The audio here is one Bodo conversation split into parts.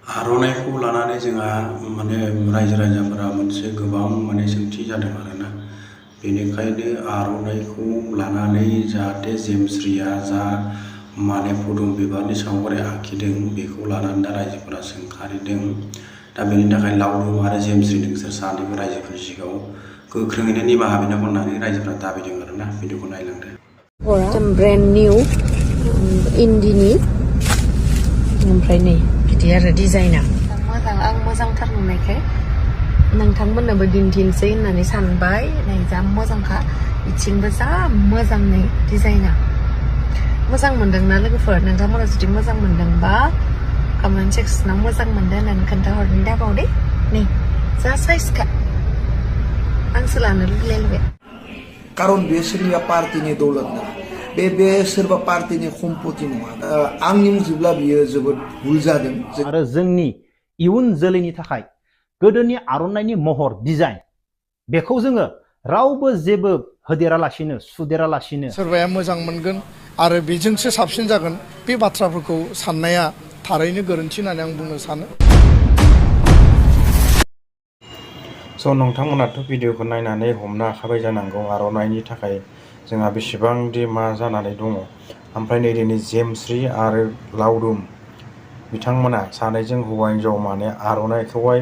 आर'नाइखौ लानानै जोंहा रायजो राजाफोरा मोनसे गोबां सोंथि जादों आरोना। बेनिखायनो आर'नाइखौ लानानै जाहाथे जेमस्रिया जा पदुम बिबारनि सावगारि आखिदों बेखौ लानानै दा रायजोफोरा सोंखारिदों। दा बेनि थाखाय लावदुम आरो जेमस्रि नोंसोर सानैबो रायजोफोरनि सिगाङाव गोख्रोङैनो निमाहा बिनांगौ होननानै रायजोफोरा दाबिदों आरोना। भिडिअखौ नायलांदो। ब्रेन्ड निउ इन्दिनि ओमफ्राय नै बिदि आरो डिजाइना मोजां। आं मोजांथार नुनायखाय नोंथांमोननोबो दिन्थिनोसै होननानै सानबाय। नै जा मोजांखा, बिथिंबो जा मोजां। नै डिजाइना मोजां मोनदोंना लोगोफोर? नोंथांमोना जुदि मोजां मोनदोंबा कमेन्ट सेक्सनाव मोजां मोनदों होननानै खोन्थाहरनो दाबाव दे। नै जा साइजखा, आंसो लानो लुगैलायबाय। कारन बे सोरनिबा पार्टीनि दौलत नङा, बे सोरबा पार्टीनि सम्पति नङा। आंनि मथेब्ला बियो जोबोद भुल जादों। आरो जोंनि इयुन जोलैनि थाखाय गोदोनि आर'नाइनि महर डिजाइन बेखौ जोङो रावबो जेबो होदेरालासिनो सुदेरालासिनो सोरबाया मोजां मोनगोन आरो बेजोंसो साबसिन जागोन, बे बाथ्राफोरखौ साननाया थारैनो गोरोन्थि होननानै आं बुंनो सानो। नोंथांमोनाथ' भिडिअखौ नायनानै हमनो हाखाबाय जानांगौ आर'नाइनि थाखाय जोंहा बेसेबांदि मा जानानै दङ। ओमफ्राय नै दिनै जेमस्रि आरो लावदुम बिथांमोना सानैजों हौवा हिन्जाव आर'नाइखौहाय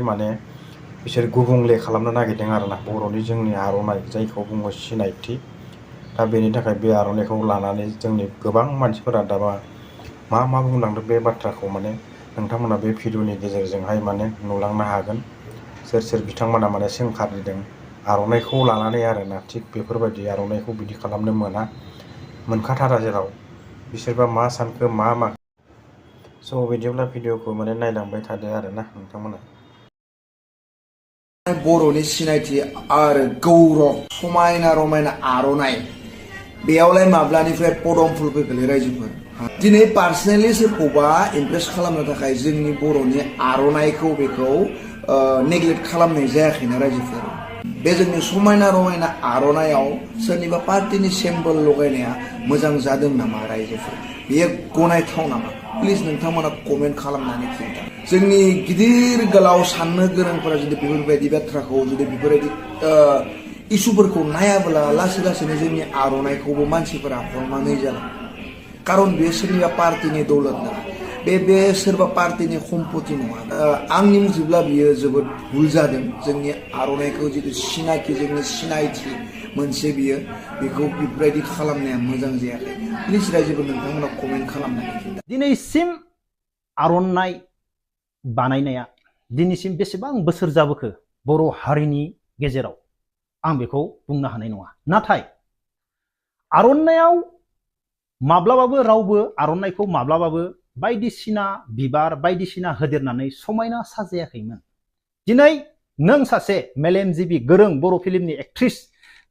बिसोर गुबुंले खालामनो नागिरदों आरोना। बर'नि जोंनि आर'नाइ जायखौ बुङो सिनायथि। दा बेनि थाखाय बे आर'नाइखौ लानानै जोंनि गोबां मानसिफोरा दा मा बुंलांदों बे बाथ्राखौ नोंथांमोना बे भिडिअनि गेजेरजोंहाय नुलांनो हागोन। सोर सोर बिथांमोना सोंखारिदों आर'नाइखौ लानानै आरोना। थिग बेफोरबायदि आर'नाइखौ बिदि खालामनो मोनखाथारा जेराव बिसोरबा मा सानखो मा बिदिब्ला भिडिअखौ नायलांबाय थादो आरोना नोंथांमोना। बर'नि सिनायथि आरो गौरब समायना रमायना आर'नाइ, बेयावलाय माब्लानिफ्राय पदम फुलबो गोलैयो रायजोफोर? दिनै पार्सनेलि सोरखौबा इमप्रेस खालामनो थाखाय जोंनि बर'नि आर'नाइखौ बेखौ नेग्लेक्ट खालामनाय जायाखैना रायजोफोर। बे जोंनि समायना रमायना आर'नाइयाव सोरनिबा पार्टीनि सिम्बल लगायनाया मोजां जादों नामा रायजोफोर? बेयो गनायथाव नामा? प्लिज नोंथांमोना कमेन्ट खालामनानै खिन्था। जोंनि गिदिर गोलाव साननो गोरोंफोरा जुदि बेफोरबायदि बाथ्राखौ बेफोरबायदि इसुफोरखौ नायाब्ला लासै लासैनो जोंनि आर'नाइखौबो मानसिफोरा हरनानै जाला। कारन बे सोरनिबा पार्टीनि दौलत नङा, बे सोरबा पार्टीनि सम्पति नङा। आंनि मथेब्ला बियो जोबोद भुल जादों। जोंनि आर'नाइखौ जितु जोंनि सिनायथि मोनसे बियो, बेखौ बेफोरबायदि खालामनाया मोजां जायाखै। प्लिज रायजोफोर नोंथांमोना कमेन्ट खालामनानै खिन्था। दिनैसिम आर'नाइ बानायनाया दिनैसिम बेसेबां बोसोर जाबोखो बर' हारिनि गेजेराव आं बेखौ बुंनो हानाय नङा। नाथाय आर'नाइयाव माब्लाबाबो रावबो आर'नाइखौ माब्लाबाबो बायदिसिना बिबार बायदिसिना होदेरनानै समायना साजायाखैमोन। दिनै नों सासे मेलेमजिबि गोरों बर' फिल्मनि एक्ट्रिस,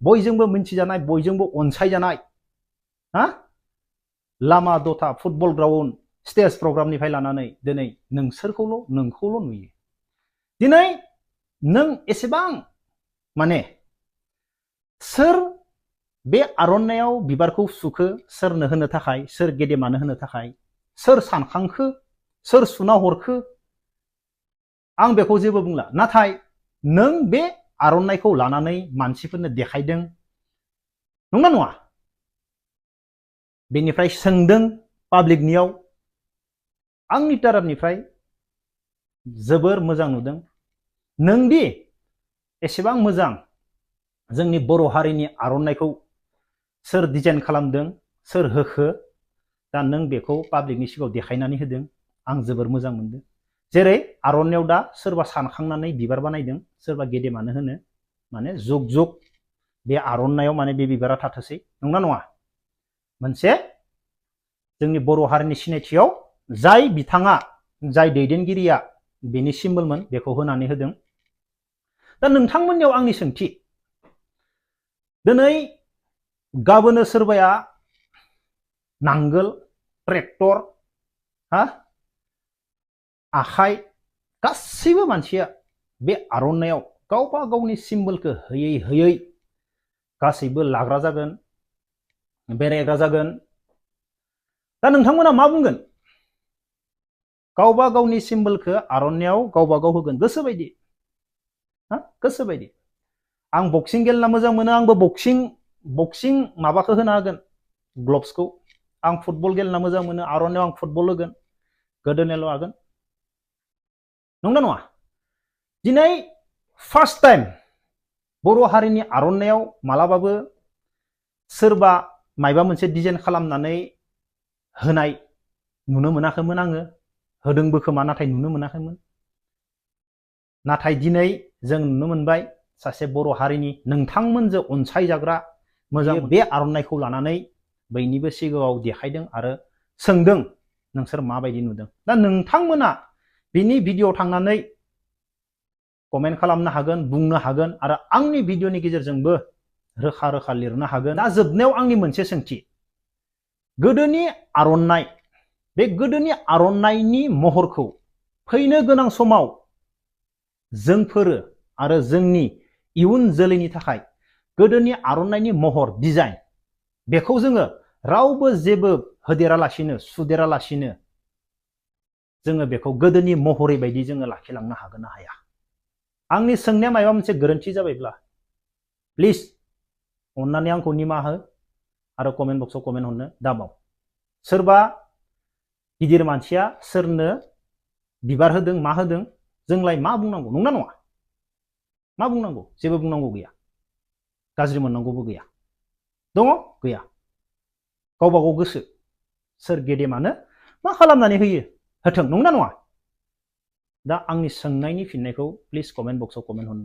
बयजोंबो मिन्थिजानाय, बयजोंबो अनसायजानाय, लामा दथा फुटबल ग्राउन्ड स्टेज प्रग्रामनिफ्राय लानानै दिनै नोंखौल' नुयो। दिनै नों एसेबां सोर बे आर'नाइयाव बिबारखौ सुखो सोरनो होनो थाखाय, सोर गेदेमानो होनो थाखाय, सोर सानखांखो, सोर सुना हरखो, आं बेखौ जेबो बुंला। नाथाय नों बे आर'नाइखौ लानानै मानसिफोरनो देखायदों, नंना नङा? बेनिफ्राय सोंदों पाब्लिकनियाव। आंनि टारापनिफ्राय जोबोर मोजां नुदों। नोंदि एसेबां मोजां जोंनि बर' हारिनि आर'नाइखौ सोर डिजाइन खालामदों, सोर होखो, दा नों बेखौ पाब्लिकनि सिगाङाव देखायनानै होदों। आं जोबोर मोजां मोनदों। जेरै आर'नाइयाव दा सोरबा सानखांनानै बिबार बानायदों, सोरबा गेदेमानो होनो जुग जुग बे आर'नाइयाव बे बिबारा थाथोंसै, नंना नङा? मोनसे जोंनि बर' हारिनि सिनायथियाव जाय बिथाङा, जाय दैदेनगिरिया बेनि सिम्बलमोन, बेखौ होनानै होदों। दा नोंथांमोननियाव आंनि सोंथि, दिनै गाबोनो सोरबाया नांगोल, ट्रेक्टर, आखाइ गासैबो मानसिया बे आर'नाइयाव गावबा गावनि सिम्बलखौ होयै होयै गासैबो लाग्रा जागोन, बेरायग्रा जागोन। दा नोंथांमोना मा बुंगोन? गावबा गावनि सिम्बलखौ आर'नायाव गावबा गाव होगोन गोसो बायदि गोसो बायदि आं बक्सिं गेलेना मोजां मोनो आंबो बक्सिं माबाखौ होनो हागोन ग्लब्सखौ आं फुटबल गेलेना मोजां मोनो आर'नायाव आं फुटबल होगोन गोदोनायाव हागोन नंगौना नङा दिनै फार्स्ट टाइम बर' हारिनि आर'नायाव मालाबाबो सोरबा मायबा मोनसे डिजाइन खालामनानै होनाय नुनो मोनाखैमोन आङो होदोंबो खोमा नाथाय नुनो मोनाखैमोन नाथाय दिनै जों नुनो मोनबाय सासे बर' हारिनि नोंथांमोनजों अनसायजाग्रा मोजां बे आर'नाइखौ लानानै बयनिबो सिगाङाव देखायदों आरो सोंदों नोंसोर माबायदि नुदों दा नोंथांमोना बिनि भिडिअ थांनानै कमेन्ट खालामनो हागोन बुंनो हागोन आरो आंनि भिडिअनि गेजेरजोंबो रोखा रोखा लिरनो हागोन दा जोबनायाव आंनि मोनसे सोंथि गोदोनि आर'नाइ बे गोदोनि आर'नाइनि महरखौ फैनो गोनां समाव जोंफोरो आरो जोंनि इयुन जोलैनि थाखाय गोदोनि आर'नाइनि महर डिजाइन बेखौ जोङो रावबो जेबो होदेरालासिनो सुदेरालासिनो जोङो बेखौ गोदोनि महरै बायदि जोङो लाखिलांनो हागोन ना हाया आंनि सोंनाया माबा मोनसे गोरोन्थि जाबायब्ला प्लिज अन्नानै आंखौ निमाहा हो आरो कमेन्ट बक्सआव कमेन्ट हरनो दाबाव सोरबा गिदिर मानसिया सोरनो बिबार होदों मा होदों जोंलाय मा बुंनांगौ नंना नङा मा बुंनांगौ जेबो बुंनांगौ गैया गाज्रि मोननांगौबो गैया दङ गैया गावबा गाव गोसो सोर गेदेमानो मा खालामनानै होयो होथों नंना नङा दा आंनि सोंनायनि फिननायखौ प्लिज कमेन्ट बक्सआव कमेन्ट हरनो